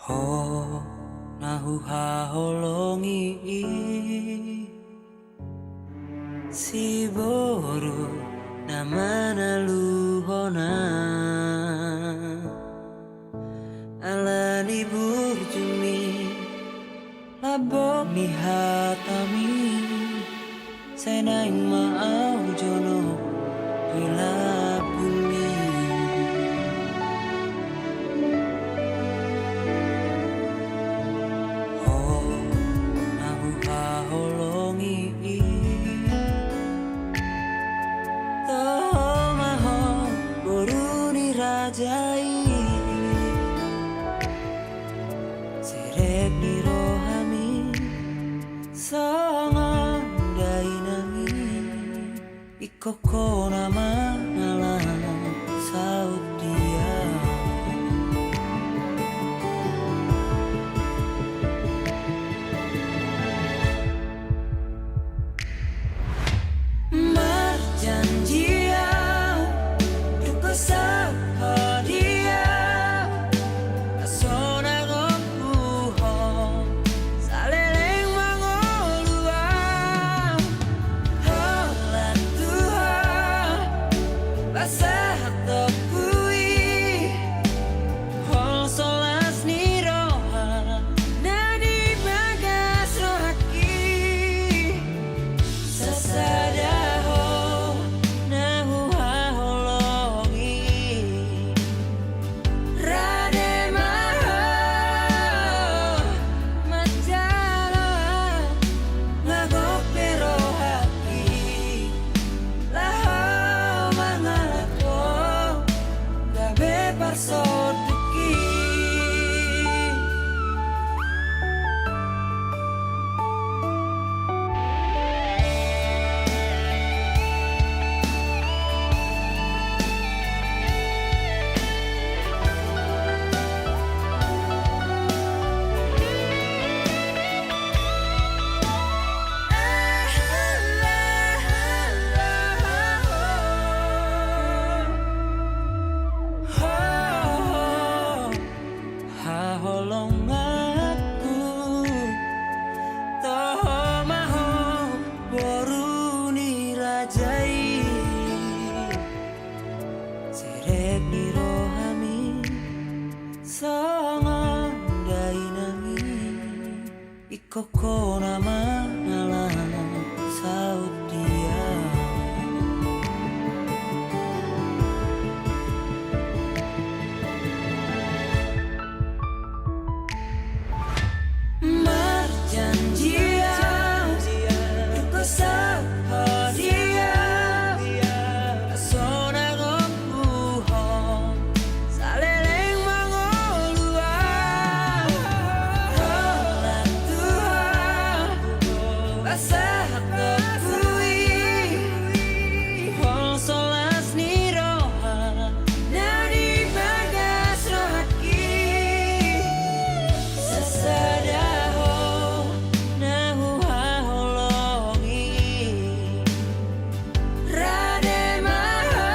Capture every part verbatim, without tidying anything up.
Ho na huhaholongi i, siboru na manaluhon ahu. Ala ni burjumi, lambok ni hatami, sai naeng ma ahu jonok di lambungmi. Ho na huhaholongi i, toho ma ho boru ni raja i. Serep ni rohami songon dainang i. Ingkon ho na mangalap saut dia. Marjanji ahu, tung ho saut ho dia. Sonang ho, saleleng mangolu ahu. Holan tu ho, pasahat ho i. Holso las ni roha na di bagas rohangki. Sasada ho na huhaholongi. Rade ma ho manjalo, nga gok be rohangki. Laho mangalap ho, gabe parsondukki. Haholonganku, toho ma ho boru ni raja i. Serep ni rohami songon dainang i. Ingkon ho na mangalap saut dia. Marjanji ahu, tung ho saut ho dia. Sonang ho, saleleng mangolu ahu. Holan tu ho, pasahat ho i. Holso las ni roha na di bagas rohangki. Sasada ho na huhaholongi. Rade ma ho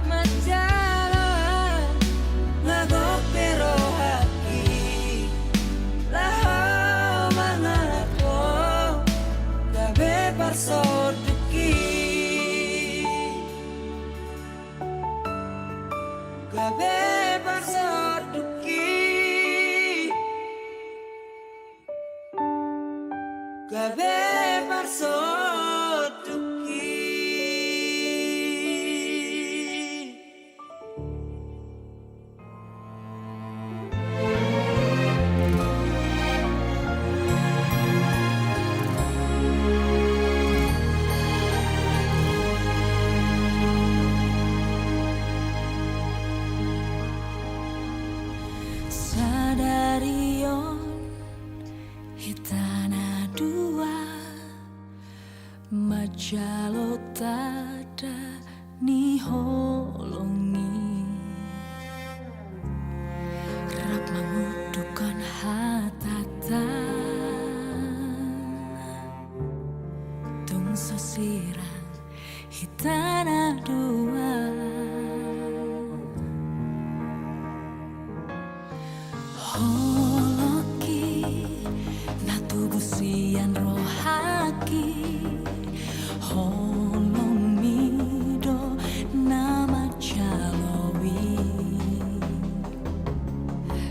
manjalo, nga gok be rohangki. Laho mangalap ho, gabe parsondukki. Gabe parsondukki. Gabe parsondukki. Sadari on hita na dua manjalo tanda ni holong i, rap mangundukhon hatanta. Tung so sirang hita na dua. Holongki na tubu sian rohangki, holongmi do na manjalo i.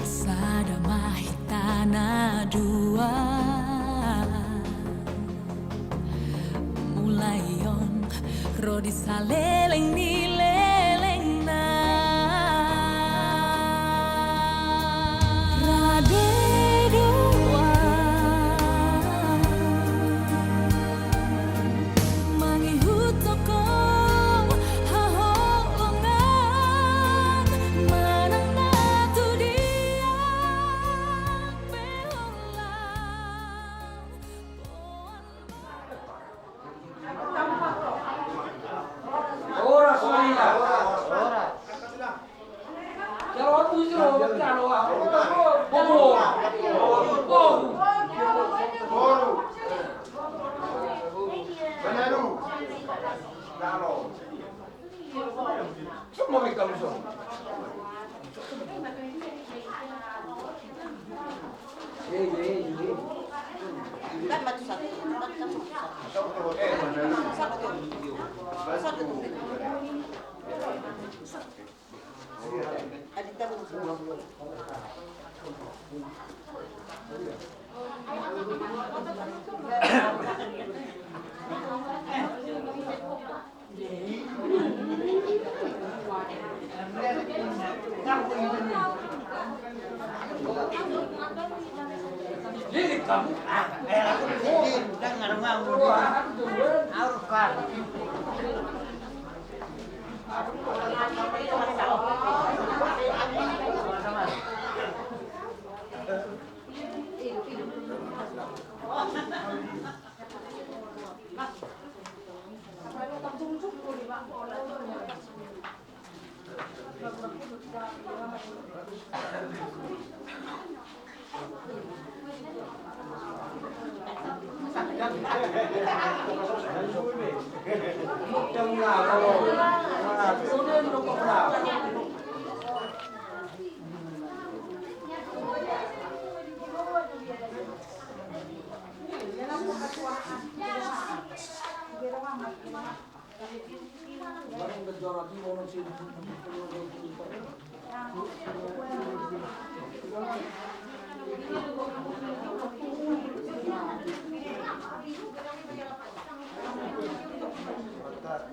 Sada ma hita na dua. Mulai on ro di saleleng ni lelengna. Rade dua mangihuthon haholongan manang na tu dia pe holan.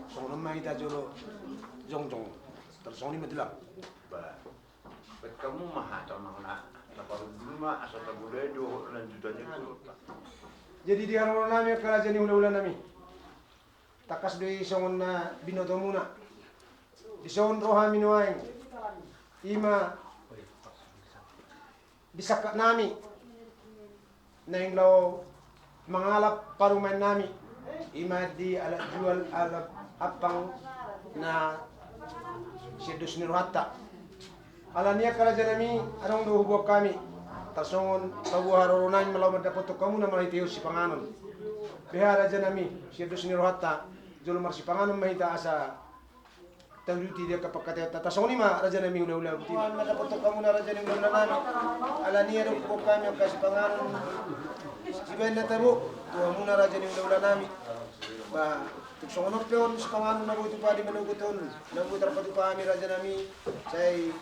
Songon on ma hita jolo jongjong. Tarsongon i ma tulang. Ba, bet hamu ma hata manang na, na parungkilon ma asa tabo do lanjutan ni. Jadi di haroro nami angka raja ni hulahula nami. Tangkas do i songon na binoto muna. Dison ro hami nuaeng. I ma di sangkap nami. Naeng laho mangalap parumaen nami. I ma di alap jual alap ampang na sian dos ni rohanta. Alani i angka raja nami, adong do huboan hami. Tarsongon paboa haroro nami molo mandapothon hamu na marhitehon sipanganon. Beha raja nami, sian dos ni rohanta, jolo marsipanganon ma hita asa tauduti di angka pangkataionta. Tarsongon i ma raja nami hulahula. Botima mandapothon hamu na raja ni hulahula nami. Alani i adong huboan hami angka sipanganon. Sibaen na tabo tu hamu na raja ni hulahula nami. Ba, tung songon on pe on sipanganon na boi tupa di manogot on. Na boi tarpatupa hami raja nami. Sai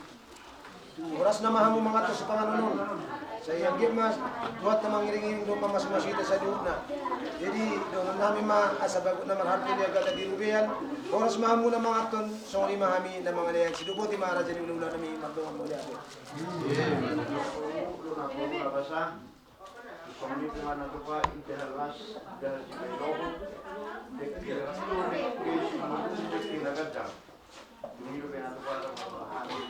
tu horasna ma hamu manganhon sipanganon on. Sai anggiat ma Tuhanta mangiringiring dohot mamasumasu hita saluhutna. Jadi dohonon nami ma asa bagot na marhalto di agata di robean. Horas ma hamu na manganhon, songon i ma hami na mangalean. Sidoboti ma raja ni hulahula nami mardongan mauliate. Songon i pe ma na tupa, indahan las, indahan sibaen lohot. Dengke na las, dengke simanjujung, dengke na gandang. Dung i dope na tupa, las ma roha ni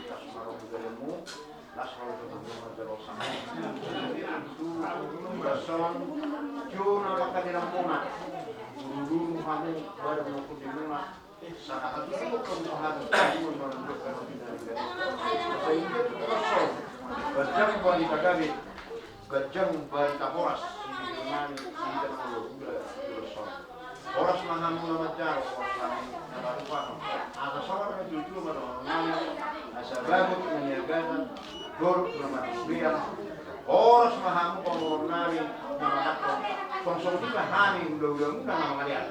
gabenmu, las ma roha ni gabenmu. Tu tugas on, jo na mangkaderamuna. Dulu hamu, badan maupun dimuna. Sahata tu kemudahan, tu menunjukkan. Sehingga tu tugas on, badan bani tagabe. Ganjang barita horas, di nami, di tengah gula, gula son. Horas ma hamu na manjalo, horas ma hamu na manjalo. Asa songon na tutu ma dohonon nami, asa Bagot na niagasan, borok na marsuria. Horas ma hamu pamoruon nami na manganhon. Songon i ma hami hula-hula muna na mangalean.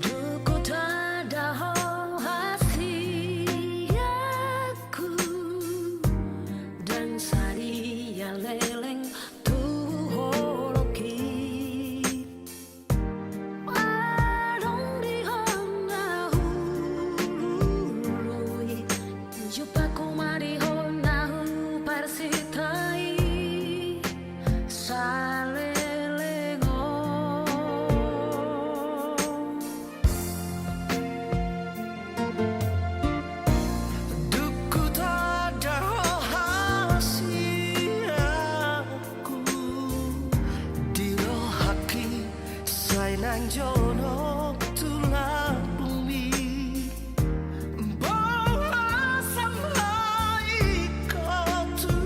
Dung hutanda ho hasianku, ndang sadia leleng tu holongki. Adong di ho na huului, jumpangku ma di ho na huparsintai saleleng on. Dung hutanda ho hasianku, di rohangki sai nang jonok tu lambungmi. Boasa ma ingkon tu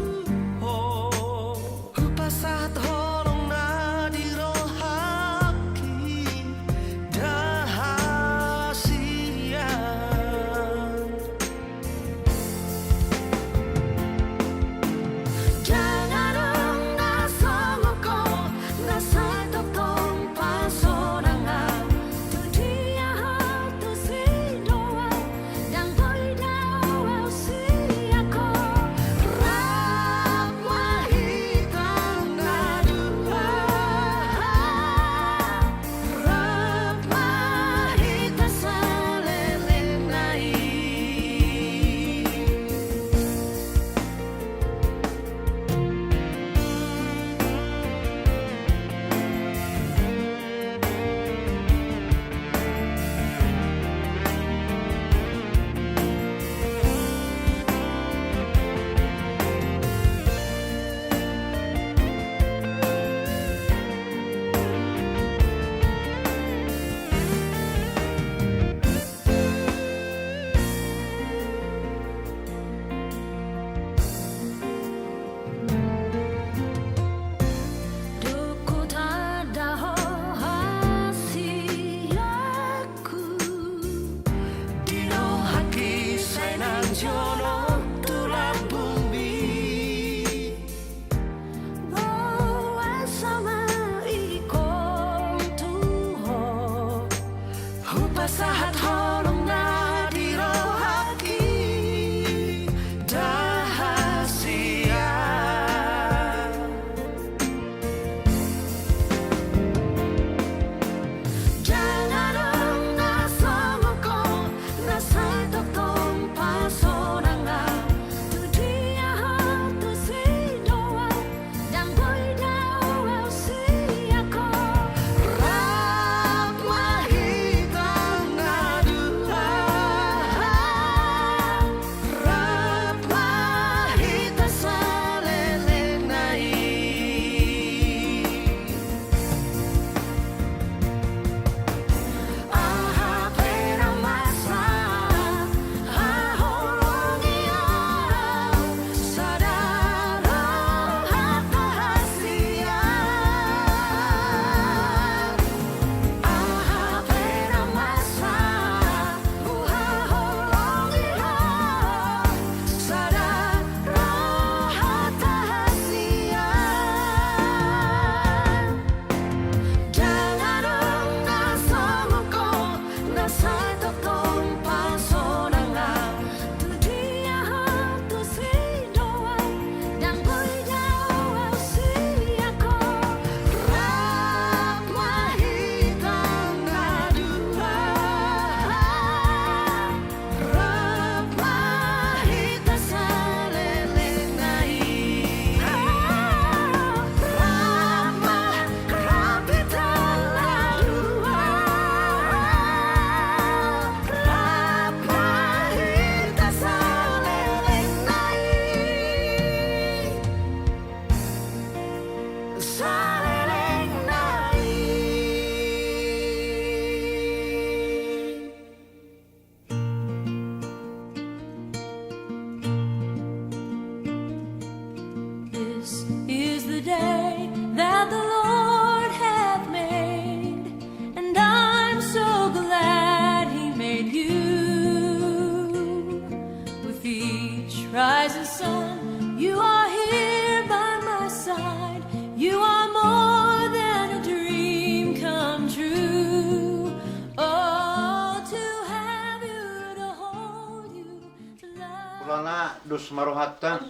Rising sun, you are here by my side. You are more than a dream come true. Oh, to have you, to hold you, to love. Hulana dos ma rohanta,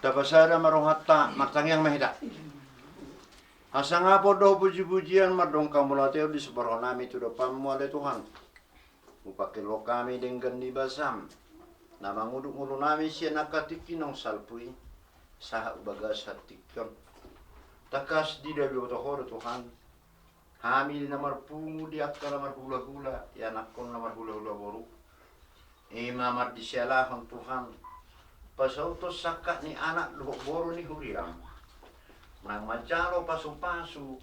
tapasada ma rohanta, martangiang ma hita. Hasangapon dohot pujipujian mardongan mauliate on disahat rohanami tu adopanmu ale Tuhan. Hupangkeluhon hami denggan ni basam, na mangudut ngolunami sian angka tingki naung salpu i, sahat tu bagasan tingki on. Tangkas diida diboto Ho do Tuhan, hami na marpungu di angka na marhulahula, ianakhon na marhulahula boru. I ma marsialahon Tuhan, pasauthon sangkap ni anak dohot boru ni huriaM, nang manjalo pasupasu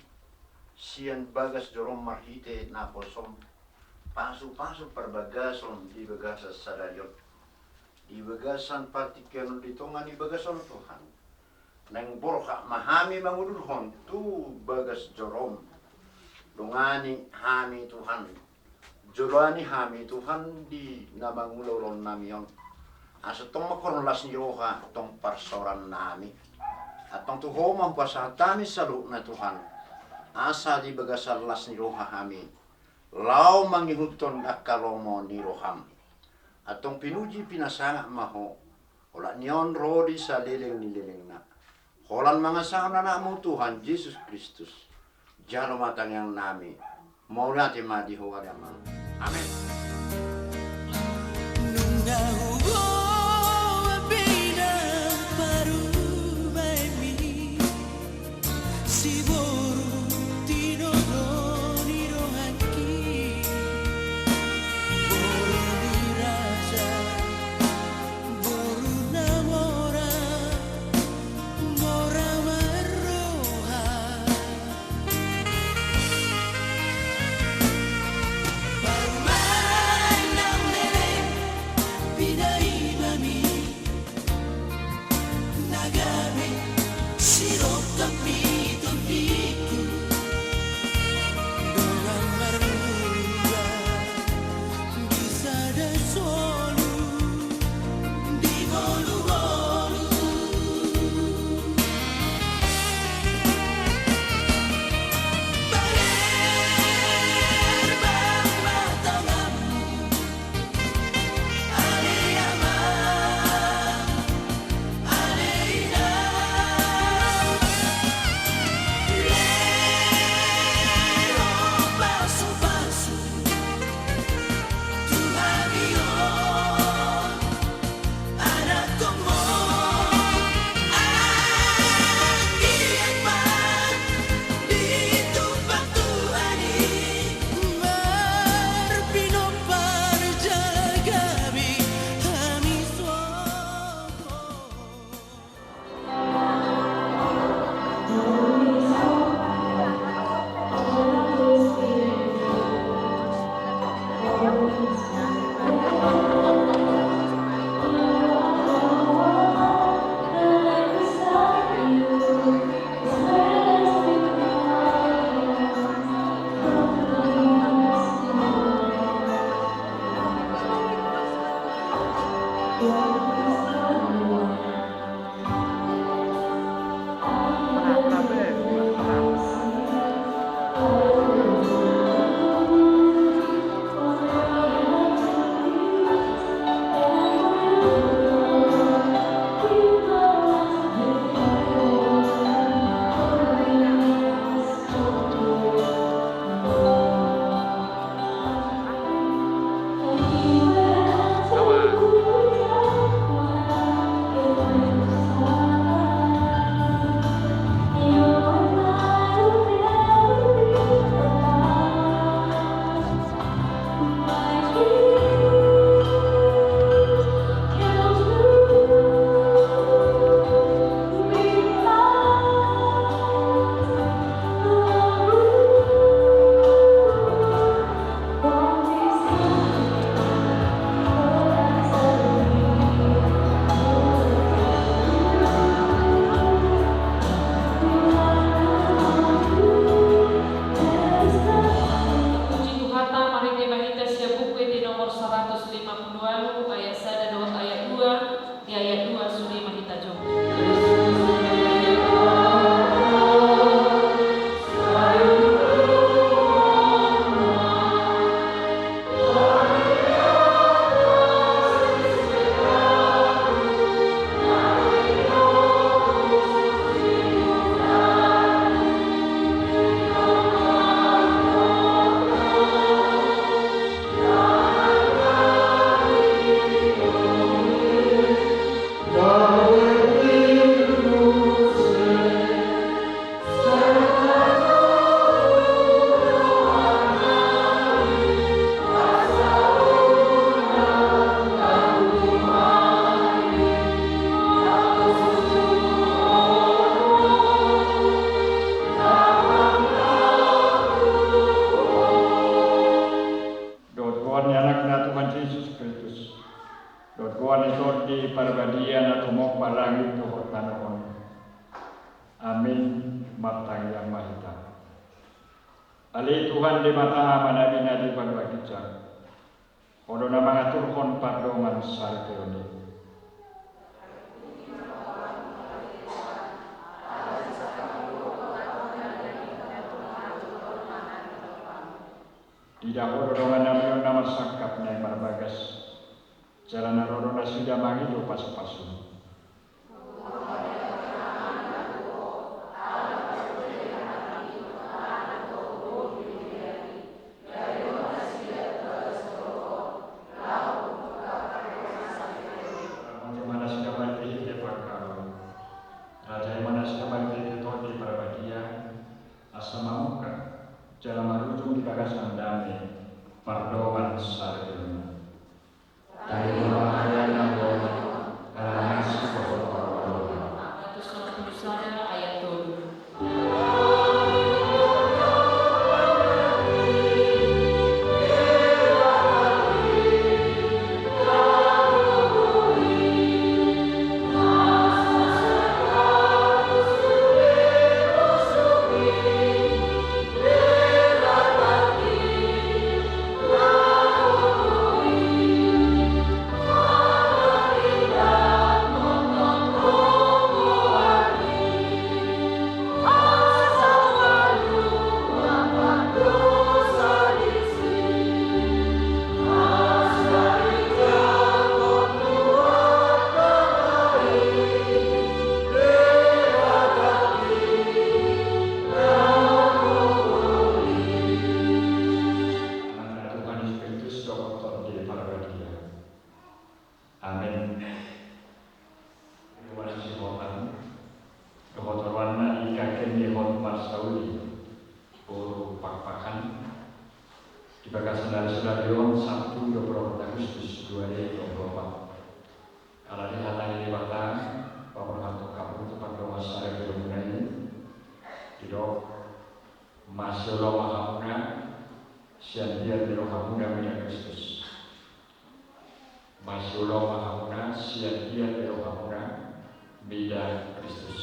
sian bagas joroM marhite naposoM, pasupasu parbagason di bagasan sadari on, di bagasan partingkian on, di tonga ni bagas on Tuhan. Naeng borhat ma hami mangudurhon tu bagas joroM. Dongani hami Tuhan, joloani hami Tuhan di na mangula ulaonnami on. Asa tong mangkorhon las ni roha tong parsaorannami. Antong tu Ho ma hupasahat hami saluhutna Tuhan, asa di bagasan las ni roha hami laho mangihuthon angka lomo ni rohaM. Antong pinuji pinasangap ma Ho, olat ni on ro di saleleng ni lelengna. Holan mangasahon AnakMu Tuhan Jesus Kristus, jalo ma tangiangnami. Mauliate ma di Ho ale Amang. Amen. Nunga huboan pe inang parumaenmi, siboru tinodo ni rohangki. Boru ni raja, boru na mora, mora marroha. Parumaen Ayat dua, sude ma hita jongjong. Dohot goar ni Anakna Tuhan Jesus Kristus, dohot goar ni Tondi Parbadia na tumompa langit dohot tano on. Amin. Martangiang ma hita. Ale Tuhan Debata Amanami na di banua ginjang, Ho do na mangaturhon pardongan saripeon i. Ida Ho do dongannami on na marsangkap naeng marbagas, jala na ro do nasida mangido pasupasu. Raja i ma nasida marhite Tondi Parbadia, asa mamungka jala marujung di bagasan dame pardongan saripeon i. Taringot ma hami na uli on, ala nunga singkop do hami. Seratus delapan puluh sada ayat tolu. Anakna Tuhan Jesus Kristus, dohot Tondi Parbadia. Amin. Ro ma sihotan dohot oroanna i, kakek ni Hot Marsauli boru Pakpahan, di bagasan ari sadari on, Sabtu dua puluh opat Agustus dua ribu dua puluh opat. Ala ni hata ni Debata, paborhathon hamu tu pardongan saripeonmuna i, didok: Masioloan ma hamuna sian dia ni rohamuna mida Kristus. Masioloan ma hamuna sian dia ni rohamuna mida Kristus.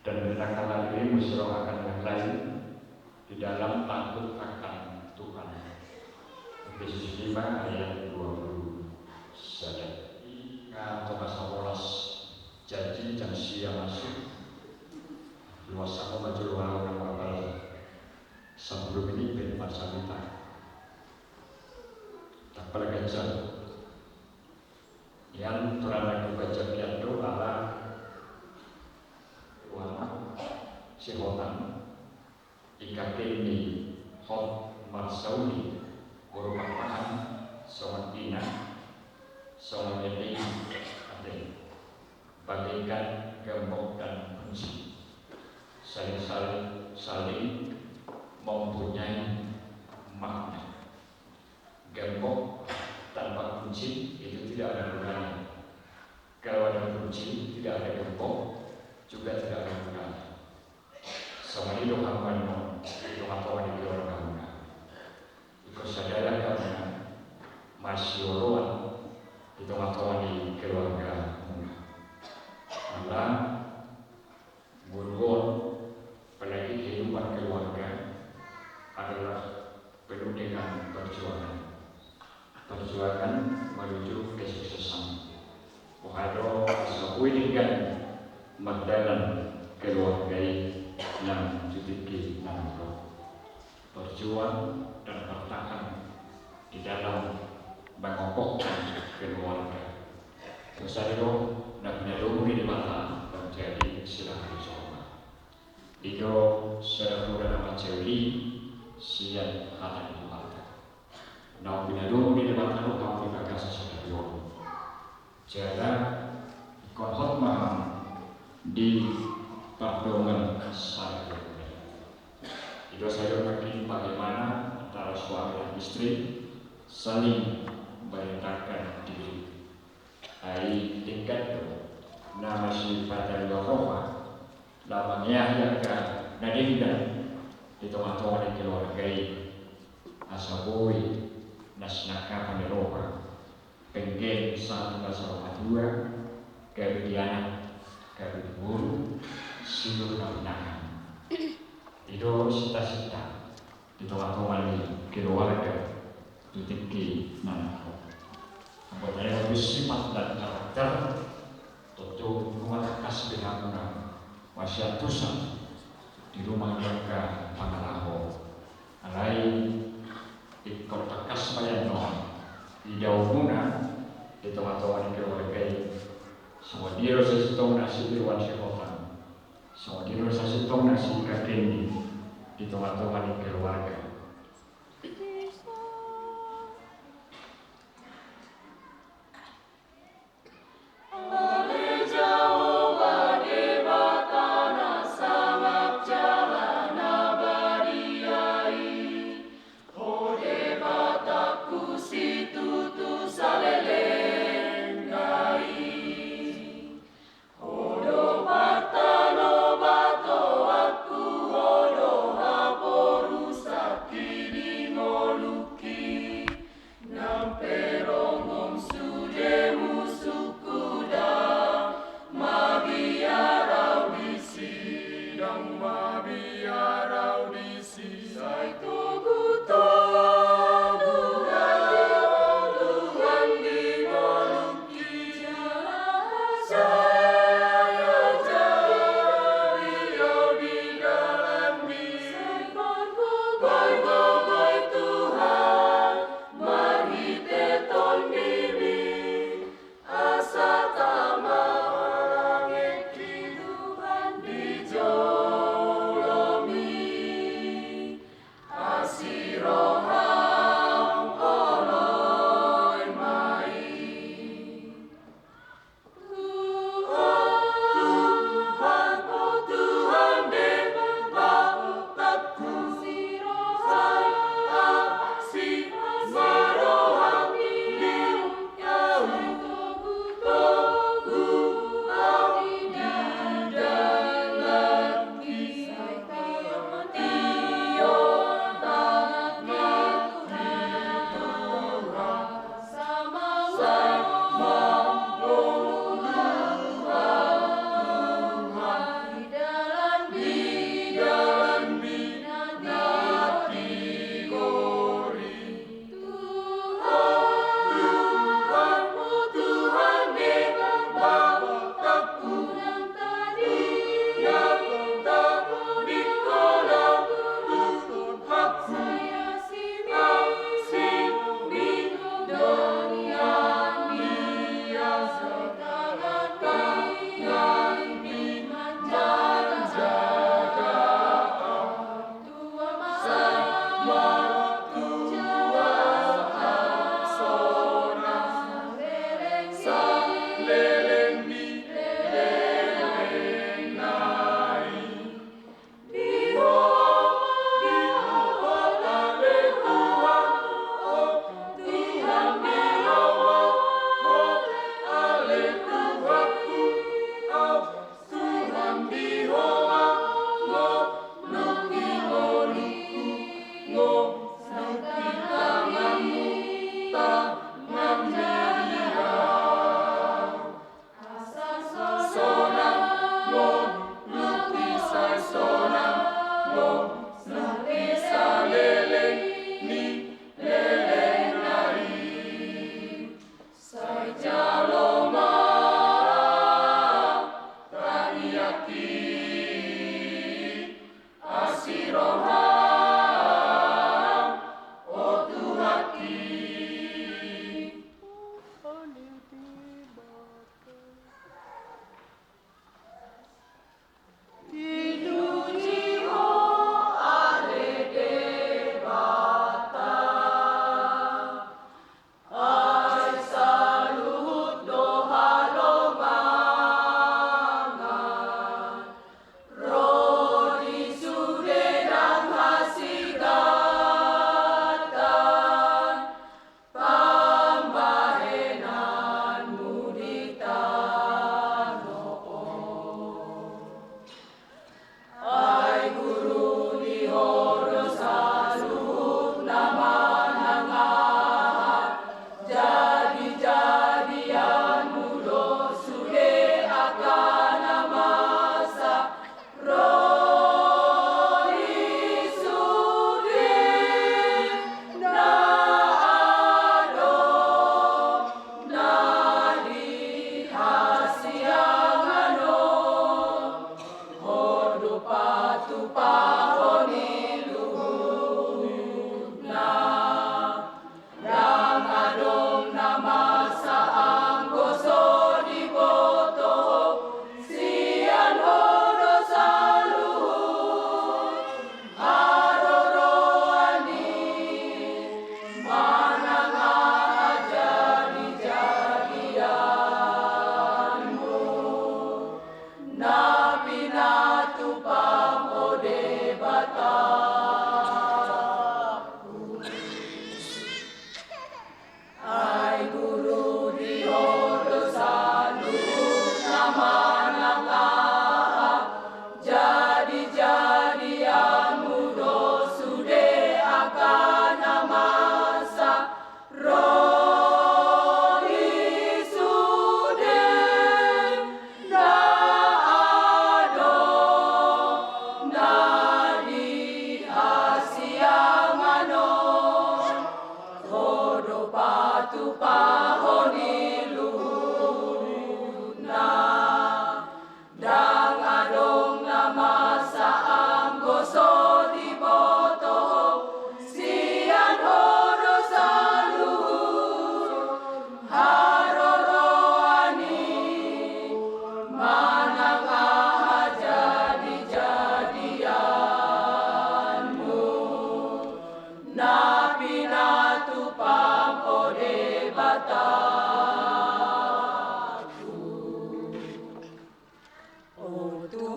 Dan hendakkanlah dirimu seroha akan yang lain di dalam takut akan Tuhan. Efesus lima ayat dua puluh sada. Nga tonga sabolas, jadi jam sia masuk. Luas sama maju luar nama. Sampulu menit pe marsamita. Tak pada ganjal. Nian turana tu ganjal nian do ala uang sihotan i, kakek ni Hot Marsauli boru Pakpahan, songon ina, songon ende i, ate. Bagaikan gembok dan kunci, saling, saling, saling mempunyai makna. Gembok tanpa kunci itu tidak ada gunanya. Kalau ada kunci, tidak ada gembok, juga tidak ada gunanya. Songon i do hamu nuaeng di tongatonga ni keluargamuna. Ingkon sada do hamuna masioloan di tongatonga ni keluargamuna. Ala ngolu on, apalagi kehidupan keluarga, adalah penuh dengan perjuangan. Perjuangan menuju kesuksesan. Boi denggan mardalan keluarga i nang tu tingki na ro. Berjuang dan bertahan di dalam mengokohkan keluarga. Songon i do na pinadomu ni Debata menjadi silang rijoma. I do sada poda na mansai uli sian hata ni Tuhanta. Na pinadomu ni Debata do hamu di bagasan sadari on. Jala ingkon hot ma hamu di pardongan sadari on. I do sajo nangkin bagaimana antara suami dan istri saling merendahkan diri. Ai denggan do na masipata ni roha laho mangeahi angka na denggan di tongatonga ni keluarga i. Asa boi na sinangkapan ni roha, pengge sahat tu na saur matua, gabe di anak, gabe di boru, sinur na pinahan. I do sitasita di tongatonga ni keluarga tu tingki na ro. Anggo tahe habis sifat dan karakter, tontu nunga tangkas be hamuna masiantusan di rumah ni angka pangalaho. Alai ingkon tangkas ma i annon idaonmuna di tongatonga ni keluarga i. Songon dia do sasintongna sitiruan sihotang, songon dia do sasintongna sigagengi di tongatonga ni keluarga.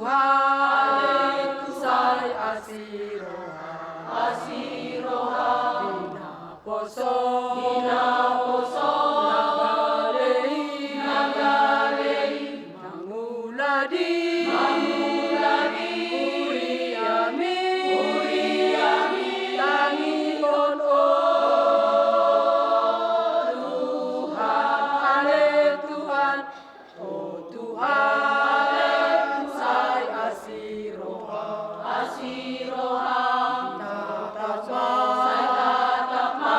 Tuhan, sai asi roham, asi roham. Di naposo, di naposo, na gale i, na gale i. Mangula di, mangula di. Huriami, huriami. Tangihon, o Tuhan, ale Tuhan. O Tuhan, sai asi roham, asi roham. Tatap ma, sai tatap ma.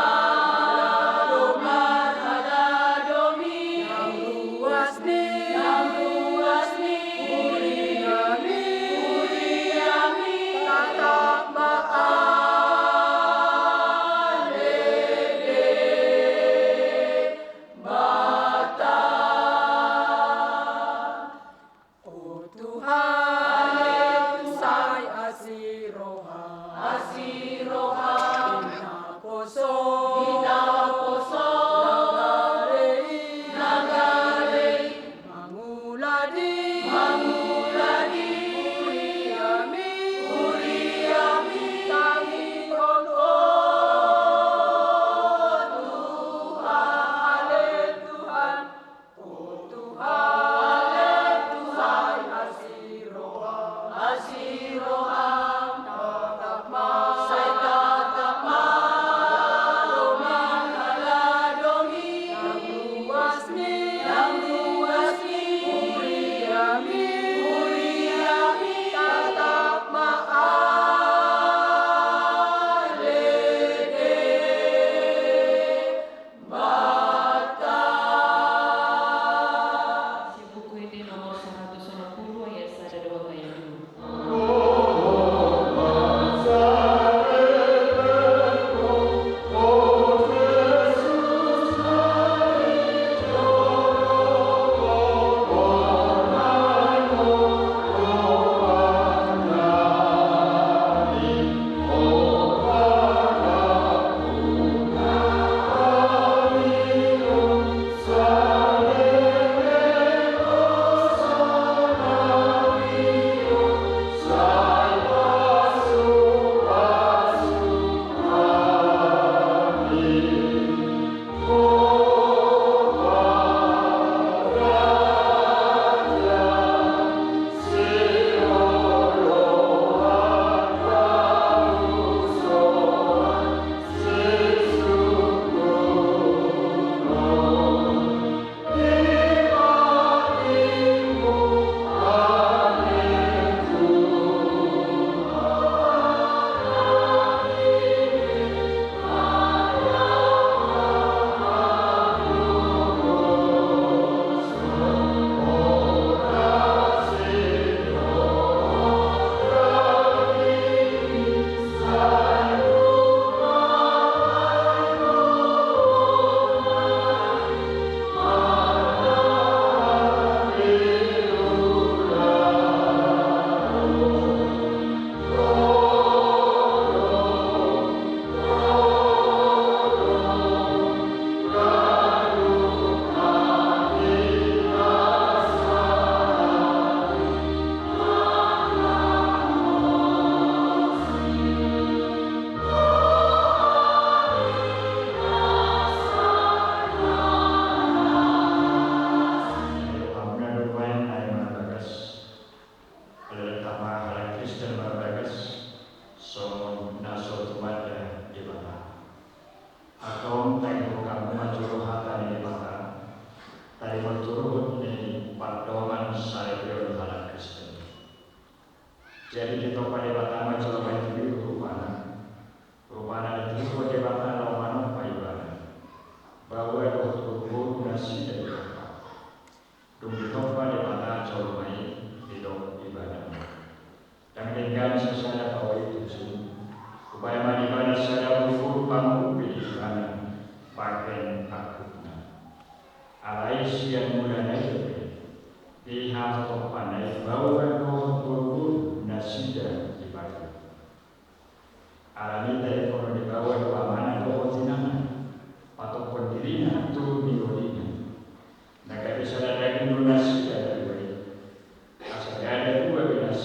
Ala do marhadadomi. Nang ruas ni, nang ruas ni. Huriami, huriami. Tatap ma, ale Debata. O Tuhan, sai asi roham, asi roham. Di naposo, di naposo, na gale i, na gale i. Mangula di, mangula di. Huriami, huriami. Tangihon, o Tuhan, ale Tuhan. O Tuhan, sai asi roham, asi roham. Tatap ma, sai tatap ma. Ala do marhadadomi. Nang ruas ni, nang ruas ni. Huriami, huriami. Tatap ma, ale Debata. Sian Buku Ende nomor saratus onom pulu ayat sada dohot ayat dua. Hamuna do baen na marbagas. Ala tama halak Kristen marbagas songon na so tumanda Debata. Angka on, taimur hamu ma jolo hata ni Debata. Taimur tu ruhut ni pardongan salelengon halak Kristen. Jadi ditompa Debata ma jolo baen tu biru rupana. Rupana ditiruhon Debata laho manompa ibana. Baoa dohot boruboru nasida ditompa. Dung ditompa Debata jolma i, didok ibana ma: Ndang denggan sasada baoa i tu jolom. Hubaen ma di ibana sada boruboru pangurupi di ibana bahen angkupna. Alai sian mulana i dope dihatotophon i baoa dohot boruboru nasida dibahen. Alani i tadokhon di baoa do amana dohot inangna, patophon dirina tu ningolina. Na gabe sada daging do nasida na dua i. Asa ndada dua be nasida.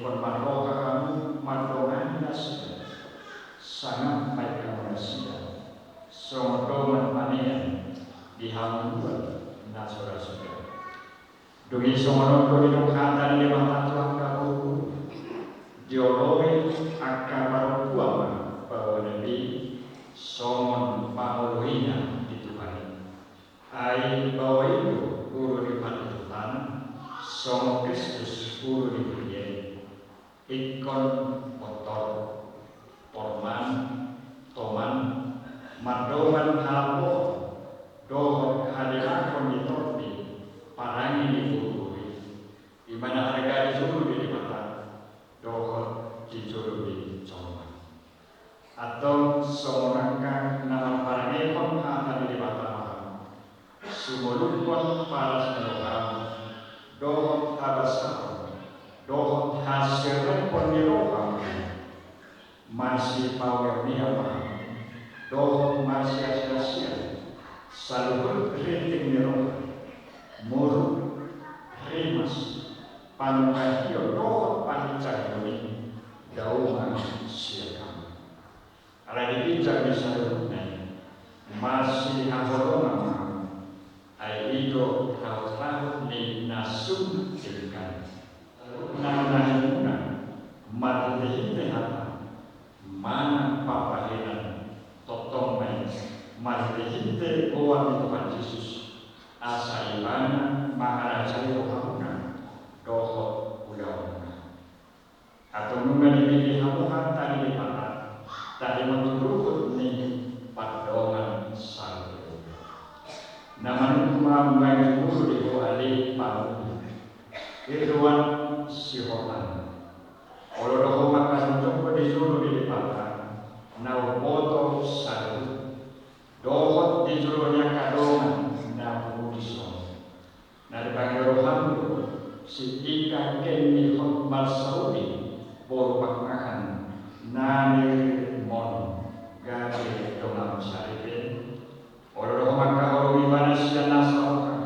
Ingkon marroha hamu mandongani nasida, sangap ma hamu nasida songon dongan panean di hamu na so ra suda. Dung i songon on do didok hata ni Debata tu angka boru, dioloi angka parompuan ma baoa na be songon pangoloina di Tuhan i. Ai baoa i do ulu ni parhitotana, songon Kristus ulu ni huria i. Ingkon pintor, porman, toman, mardongan halambohon dohot hadelahon ni tondi parange ni boruboru i. I ma na arga di jolo ni Debata dohot di jolo ni jolma. Antong songon angka na marparangehon hata ni Debata ma hamu, sumolunghon paras ni roham dohot habasaon dohot haserenghon ni roham. Masipaongeongeon ma hamu dohot masiasiasian saluhut rinting ni roha, muruk, rimas, panungkahion dohot panginjang i, dao ma sian hamu. Alai di ginjang ni saluhutna i, masihaholongan ma hamu, ai i do rahutrahut ni na sun denggan. Saluhutna nahimuna marhitehite hata manang parbahenan, tongtong ma i marhitehite goar ni Tuhan Jesus, asa Ibana mangarajai rohamuna dohot ulaonmuna. Antong nunga dipillit hamu hata ni Debata tahe ma tu ruhut ni pardongansaripeon. Na manungkun ma hamu manjumuru di ho ale pangulu, Irwan Sihotang. Olo do ho mangkajongjongkon di jolo ni Debata na umboto saluhut, dohot di jolo ni angka dongan na pungu dison. Na dipangido roham do si Ika Kennihot Marsauli boru Pakpahan na niriritmon gabe dongan saripe. Olo do ho mangkaholongi ibana sian nasa roham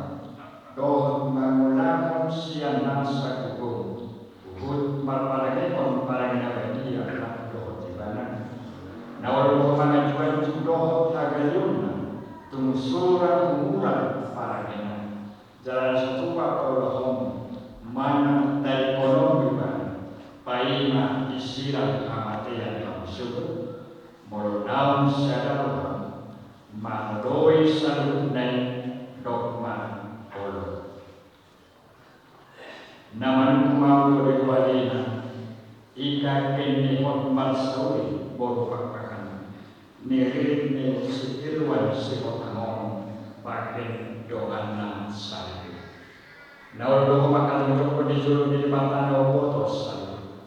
dohot mangulahon sian nasa gogo, huhut marparangehon parange na badia dohot ibana. Na olo do ho manganjuanju dohot hagaleonna tung so ra humurang parangena. Jala na so tupa paulahonmu manang tadingkononmu ibana, paima disirang hamatean hamu sogot. Molo naung sada roham mangoloi saluhutna i, dok ma olo. Na manungkun ma hamu di ho alena, Ika Kennihot Marsauli boru Pakpahan, niririt ni si Irwan Sihotang on, bahen donganna saripe. Na olo do ho mangkajongjongkon di jolo ni Debata na umboto saluhut,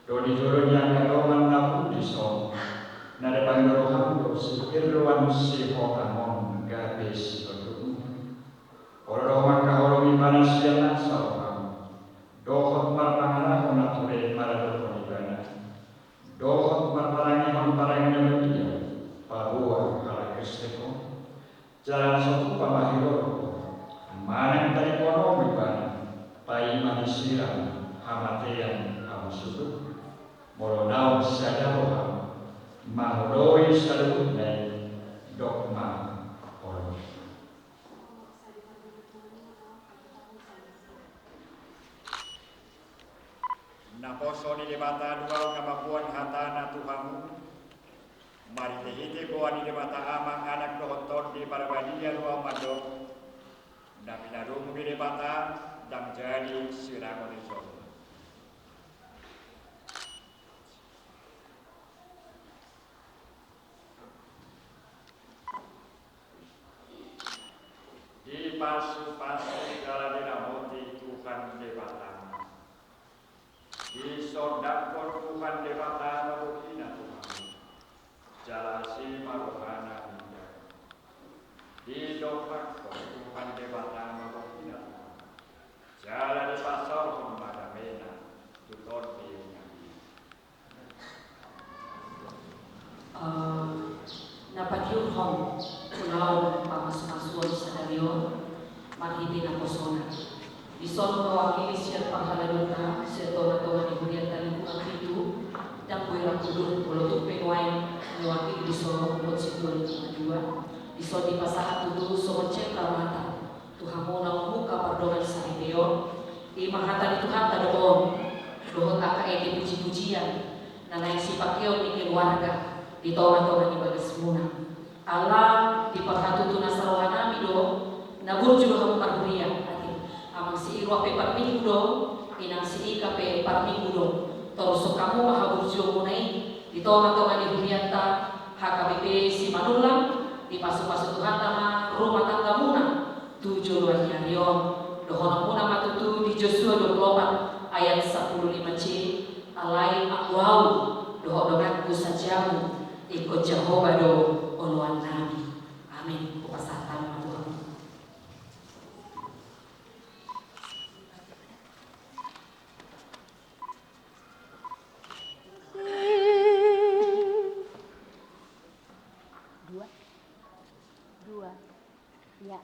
dohot di jolo ni angka dongan na pungu dison. Na dipangido roham do si Irwan Sihotang on gabe sipatutu. Olo do ho mangkaholongi ibana sian nasa roham dohot marpangalahon na ture maradophon ibana, dohot marparangehon parange na badia paboa halak Kristen on. Jala na so tupa ma hudok ho manang tadingkononmu ibana, paima disirang hamatean hamu sogot. Molo naung sada roham mangoloi saluhutna i, dok ma olo. Naposo ni Debata do ahu na mamboan hatana tu hamu, marhitehite goar ni Debata Ama, Anak dohot Tondi Parbadia do ahu mandok, na pinarungu ni Debata ndang jadi sirangon ni jolma. Dipasupasu jala diramoti Tuhan Debata. Disondangkon Tuhan Debata ma bohina tu hamu, jala asi ma rohana ninna. Didompakkon Tuhan Debata ma bohina tu hamu, jala dipasaorhon ma damena tu tondim nangkin. Eh, na patiurhon ulaon pamasumasuon sadari on marhite naposona. Dison mewakili sian parhalado ta, sian tongatonga ni Dison dipasahat tutu songon cendramata tu hamu na mamungka pardongansaripeon. I ma hata ni Tuhanta do on, dohot angka ende pujipujian na naeng sipangkeon ni keluarga di tongatonga ni bagasmuna. Ala di parhatuturan na sarohanami do, na burju do hamu marhuria, ate. Amang si Irwan pe parminggu do, inang si Ika pe parminggu do. Torushon hamu ma haburjuonmuna i di tongatonga ni hurianta H K B P Simanullang, dipasupasu Tuhanta ma rumah tanggamuna tu joloan ni ari on. Dohononmuna ma tutu di Josua dua puluh opat ayat sampulu lima C, alai anggo ahu dohot donganku sajamu, ingkon Jahowa do oloannami. Amin. Hupasahat ma tu hamu. Dua. Dua. Ya.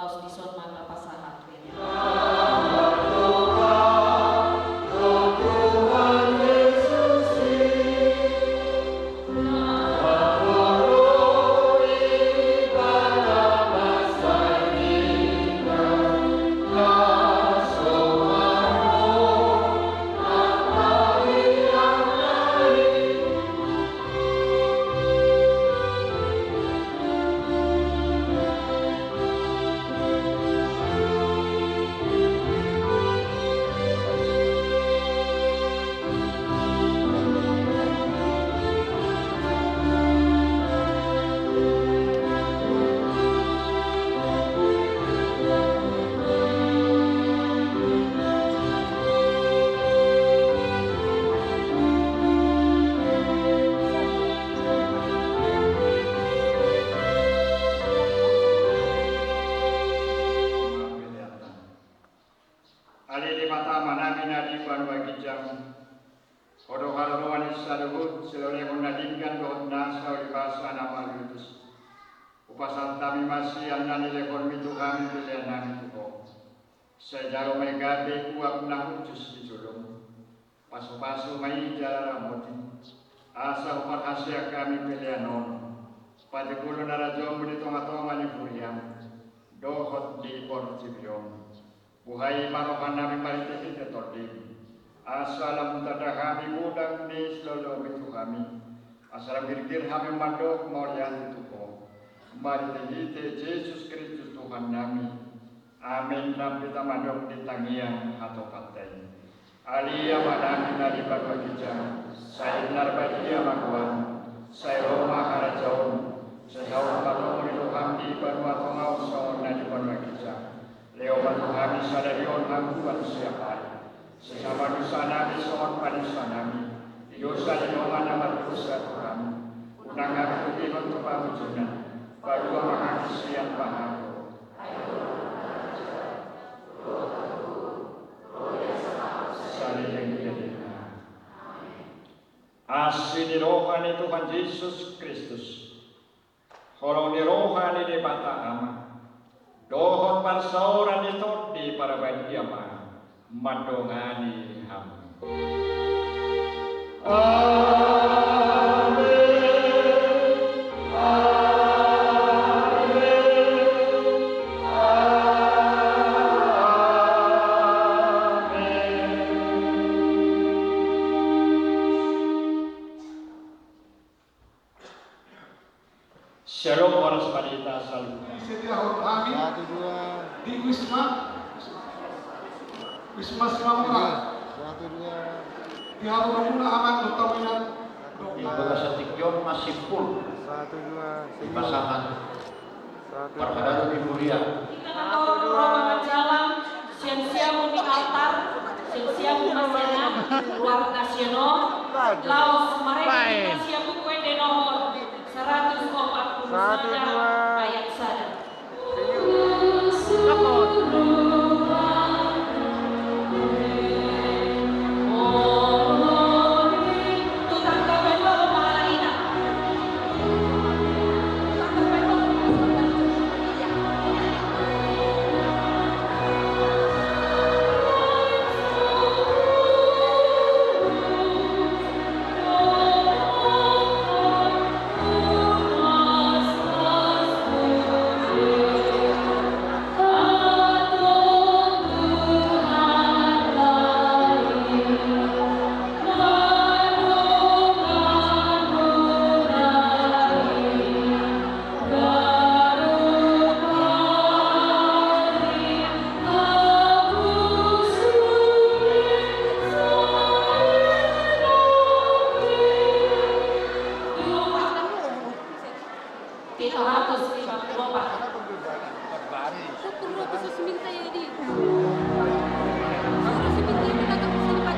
Dison ma tapasahat. Ale Debata Amanami na di banua ginjang, Ho do haroroan ni saluhut silehonlehon na denggan dohot nasa ulibasa na malutus. Hupasahat hami ma sian na nilehonmi tu hami peleannami tu Ho. Sai jalo ma i gabe uap na hushus di jolom. Pasupasu ma i jala ramoti, asa huparhaseang hami pelean on, patupahon harajaonmu di tongatonga ni huriam dohot di portibi on. Buhai ma rohanami marhitehite Tondim, asa lam hutanda hami godang ni silehonlehonmi tu hami, asa lam girgir hami mandok mauliate tu Ho. Marhitehite Jesus Kristus Tuhannami. Amen. Rap hita mandok di tangiang hatopanta i. Ale Amanami na di banua ginjang, sai pinarbadia ma goarmu, sai ro ma harajaonmu, sai saut ma lomo ni roham di banua tonga on songon na di banua ginjang. Lehon ma tu hami sadari on hangoluan siapari. Sesa ma dosanami songon panesanami di dosa ni dongan na mardosa tu hami. Unang hami togihon tu pangunjunan. Palua ma hami sian pangago. Saleleng ni lelengna. Asi ni roha ni Tuhan Jesus Kristus, holong ni roha ni Debata Ama, dohot parsaoran ni Tondi Parbadia ma mandongani hamu. Amen. Amen. Amen. Shalom, horas ma di hita saluhutna. Setiahon hami. Satu, dua. Di Kuisma. Kuisma Simalungun. Satu, dua. Di hamu hamuna amang dohot inang. Di bagasan tingki on masih full. Satu, dua. Di pasangan. Satu, dua. Parhadang di huria. Satu, dua. Sian siamun ni altar, sian siamun na sian on, ruar na sian on, laos marende hita sian Buku Ende nomor seratus opat puluh sada, ayat sada. Tiga ratus lima puluh empat. Syukur lu bisa seminta ya, Di. Suruh seminta, minta ke sini, Pak.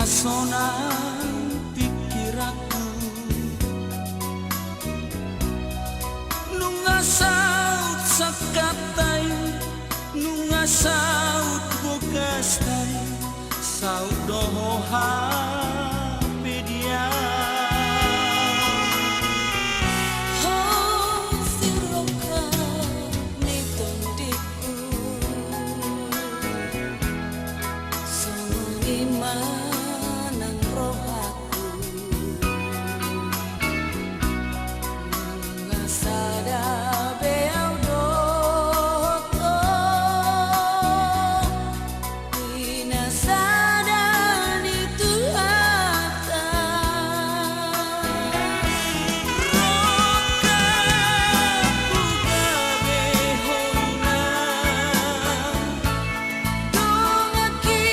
Sonang pingkiranku. Nunga saut sangkanta i, nunga saut bogasta i, saut do ho hape dian. Ho sirongkap ni tondingku. Songon i ma nang rohangku. Nunga sada be au dohot ho, i na sada ni Tuhanta. Rongkapku gabe ho inang. Donganki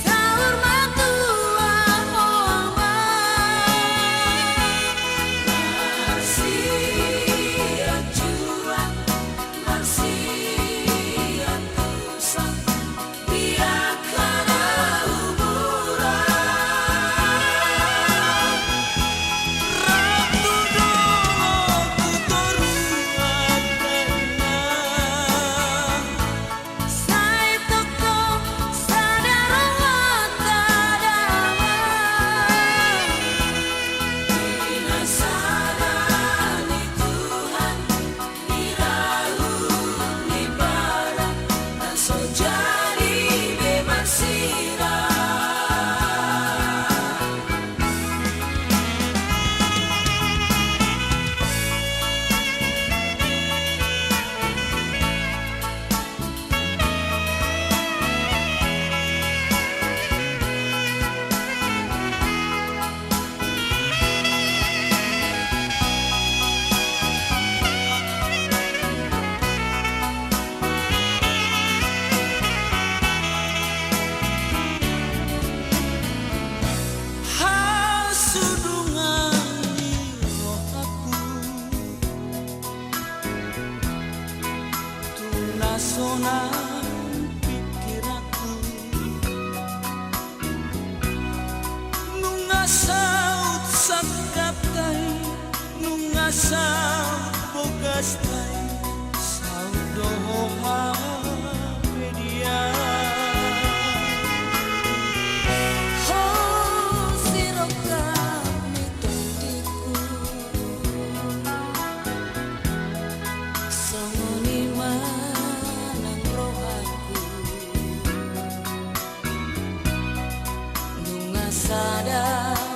saur matua ho ma. Marsianjuan, marsiantusan, di angka na umuran. Rap tu dolok tu toruan, dainang. Sai tongtong sada rohanta damang. Di na sada ni Tuhan, di raup ni Ibana, na so jadi be marsirang. Hasudungan ni rohangku. Tu na sonang pingkiranku. Nunga saut sangkanta i, nunga saut bogasta i, saut do ho hape dian. Ho sirongkap ni tondingku. Songon i ma nang rohangku. Nunga sada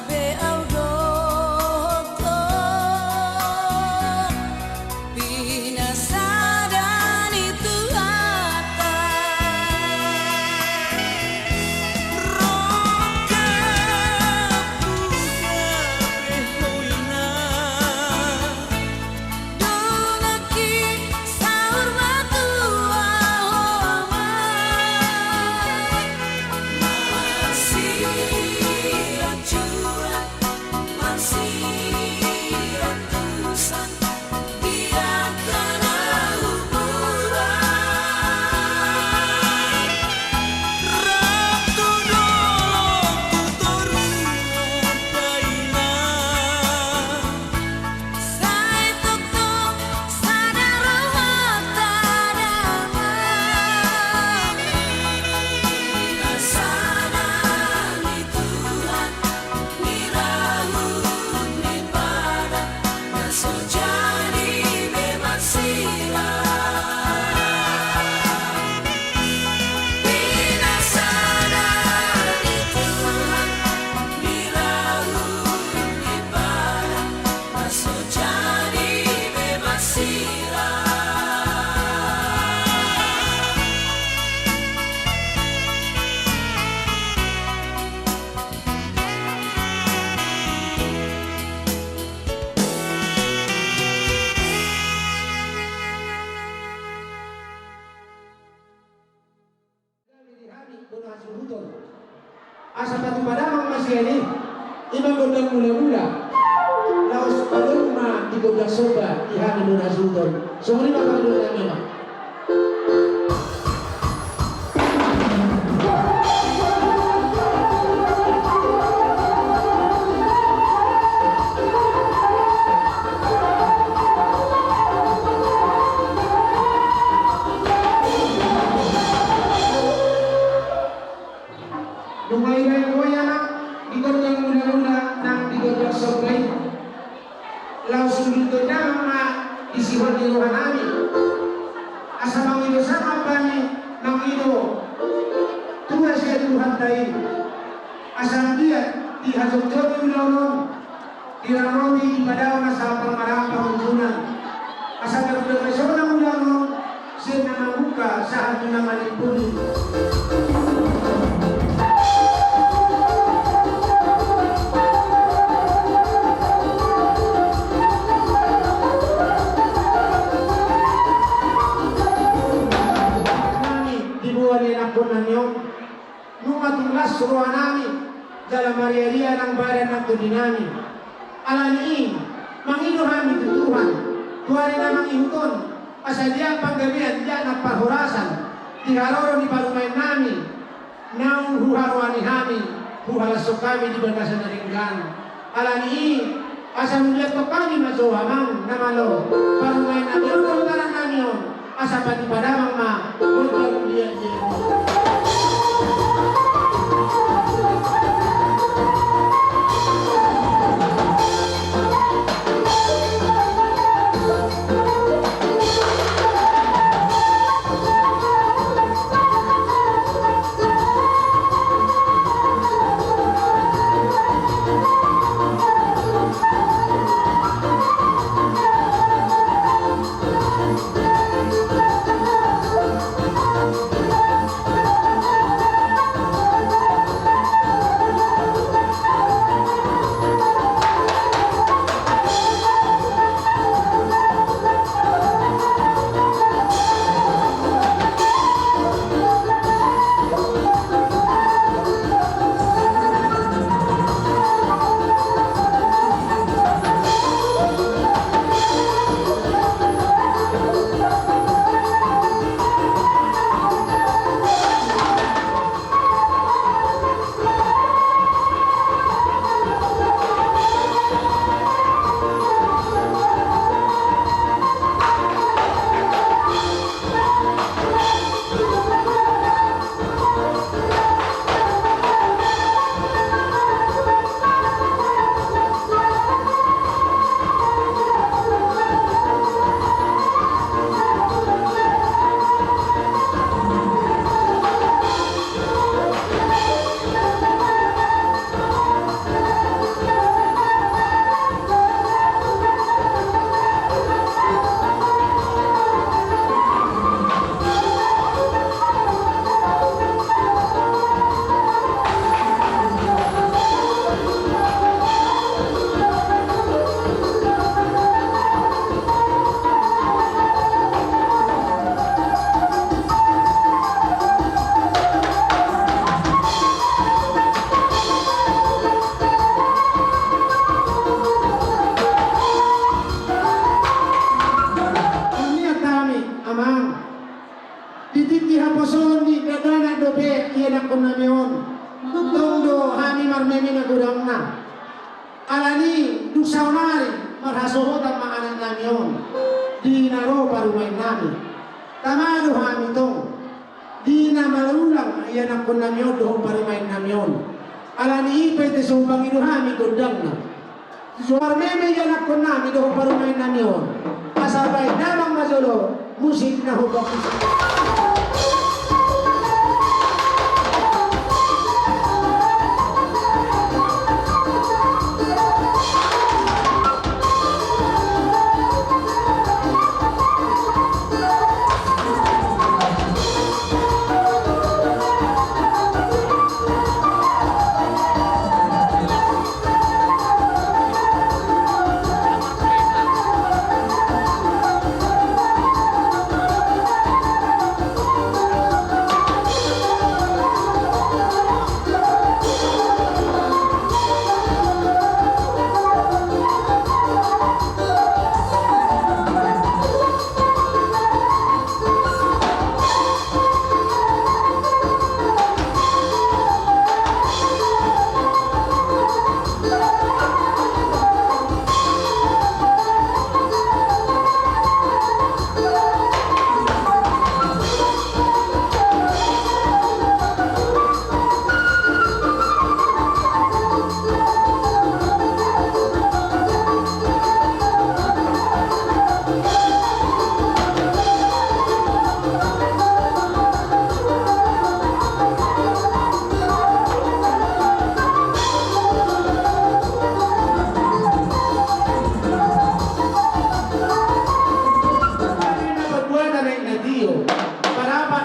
be au dohot ho. Di na sada ni Tuhanta. Rongkapku gabe ho inang. Donganki saur matua ho ma. Marsianjuan, marsiantusan, di angka na umuran. Rap tu dolok tu toruan, dainang. Sai tongtong sada rohanta damang. Di na sada ni Tuhan, di raup ni Ibana, na so jadi be marsirang. Di na sada ni Tuhan, di raup ni Ibana, na so jadi be marsirang. Di hami bona hasuhuton. Asa patupa damang ma sian i. I ma gondang mula-mula. Laos padomu ma di gondang somba di hami bona hasuhuton. Songon i ma patupa damang. Hami mangido tua sian Tuhanta i, asa anggiat dihajotjoti ulaon on, diramoti, dipadaon asa parmaraan pangunjunan, asa gabe sonang ulaon on sian na mamungka sahat tu na manimbuli. Nami diboan ianakhon nami on. Nunga tung las roha nami jala mariaria nang badan nang tondi nami. Ala ni i, mangido hami tu Tuhan, tu ari na mangihut on, asa diak panggabean, diak nang parhorasan di haroro ni parumaen nami, naung huharoani hami, huhalashon hami di bagasan na denggan. Ala ni i, asa huliathon hami ma jo, amang na malo, parumaen nami on, dohot anak nami on, asa patipa damang ma gondang liat-liat. Tangiang hami, amang. Di tingki haposoon ni dakdanak dope ianakhon nami on, tong do hami marmeme na godangna. Ala ni i, dung saonari marhasohotan ma anak nami on di na ro parumaen nami. Tama do hami tong di na malulang ianakhon nami on dohot parumaen nami on. Ala ni i pe, ate, so hupangido hami gondangna. Marmeme ianakhon nami dohot parumaen nami on, asa baen damang ma jolo musik na hombar.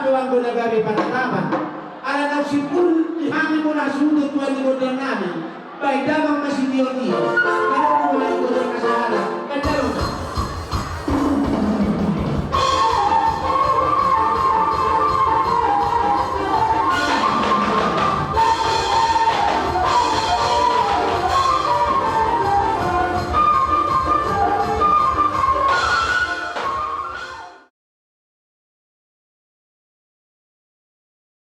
Anggo na gabe panatapan, ala naung simpul di hami bona suhut tu hami gondang nami, baen damang ma sitiotio.